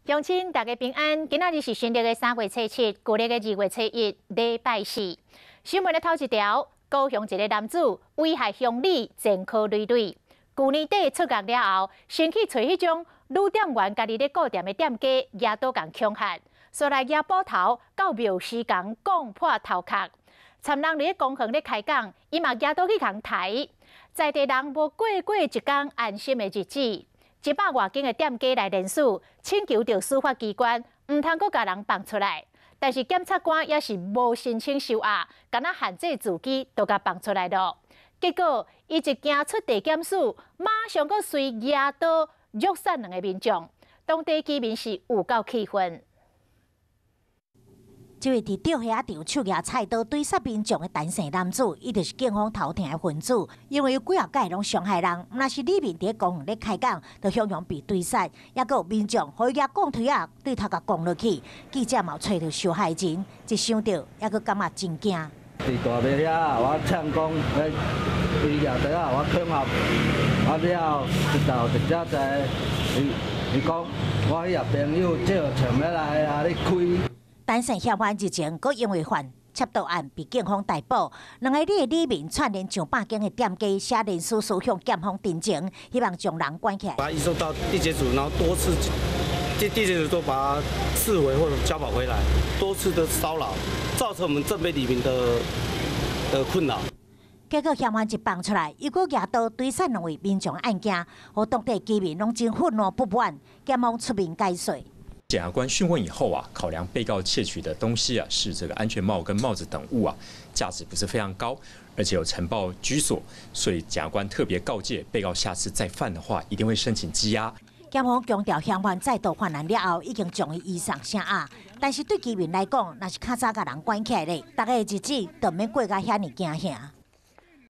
鄉親大家平安，今仔日是新曆的3月初7，舊曆的2月初1，禮拜四。新聞的頭一條，高雄一个男子危害鄉里，前科累累。舊年底出獄了後，先去揣彼種女店員家己咧顧店的店家，舉刀共恐嚇，煞來舉斧頭到廟司仝摃破頭殼。參人佇咧公園咧開講，伊嘛舉刀去共刣，在地人無過過一工安心的日子。100外間的店家來聯署，請求著司法機關毋通閣共人放出來。但是檢察官也是無申請收押，敢若限制自己都共放出來囉。結果，伊一行出地檢署，馬上閣隨舉刀虐殺兩个民眾，當地居民是有夠氣憤。這位佇釣蝦場手舉菜刀追殺民眾的陳姓男子，伊就是警方頭疼的分子，因為有幾仔擺攏傷害人，毋但是裡面佇咧公園咧開講，就雄雄被追殺，抑閣有民眾予伊舉摃錘仔對頭共摃落去。記者嘛有揣著受害人，一想著抑閣感覺真驚。佇大廟遐，我嗆講，伊舉刀仔我恐嚇，啊了後一道直接在，伊伊講我彼個朋友借錢欲來啊，咧開。陳姓嫌犯日前閣因為犯竊盜案被警方逮捕，兩个里的里民串聯上百間的店家寫連署書向檢方陳情，希望將人關起來。把他移送到地檢署，然後多次地檢署都把他釋回或者交保回來，多次的騷擾，造成我們這邊里民的困擾。結果嫌犯一放出來，又閣舉刀追殺兩位民眾案件，予當地居民攏真憤怒不滿，檢方出面解說。檢察官訊問以後啊，考量被告竊取的東西啊是這個安全帽跟帽子等物啊，價值不是非常高，而且有呈報居所，所以檢察官特別告誡被告，下次再犯的話，一定會申請羈押。檢方強調，嫌犯再度犯案了後，已經將伊移送聲押，但是對居民來講，若是較早共人關起來咧，逐家的日子就毋免過甲遐爾驚嚇。